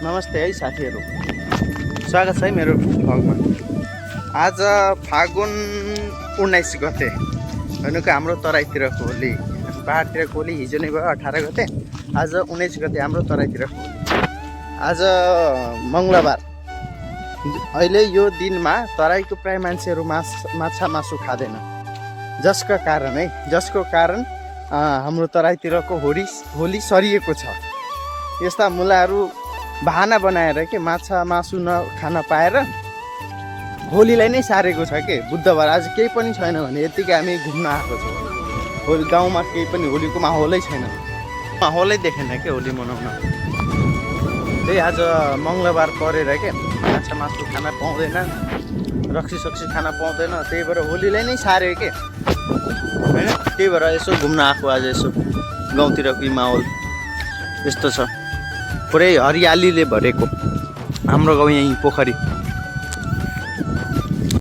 नमस्ते है साथीहरू, स्वागत छ है मेरो भ्लगमा। आज फागुन 19 गते भनेको हाम्रो तराईतिरको होली। पहाडतिरको होली हिजो नै भयो 18 गते, आज 19 गते हाम्रो तराईतिरको होली। आज मङ्गलबार। अहिले यो दिनमा तराईको प्राय मान्छेहरू माछा मासु खाँदैन, जसको कारण हाम्रो तराईतिरको होली सरिएको छ। यस्ता मुलाहरू बहाना बनाएर के माछा मासु नखान पाएर होलीलाई नै सारेको छ के। बुधबार आज केही पनि छैन भने यतिकै हामी घुम्न आएको छौँ। होली गाउँमा केही पनि होलीको माहौलै छैन, माहौलै देखेन के होली मनाउन। त्यही आज मङ्गलबार परेर के माछा मासु खान पाउँदैन, रक्सी सक्सी खान पाउँदैन, त्यही भएर होलीलाई नै सार्यो के होइन। त्यही भएर यसो घुम्न आएको आज। यसो गाउँतिरको माहौल यस्तो छ, पुरै हरियालीले भरेको हाम्रो गाउँ। यहीँ पोखरी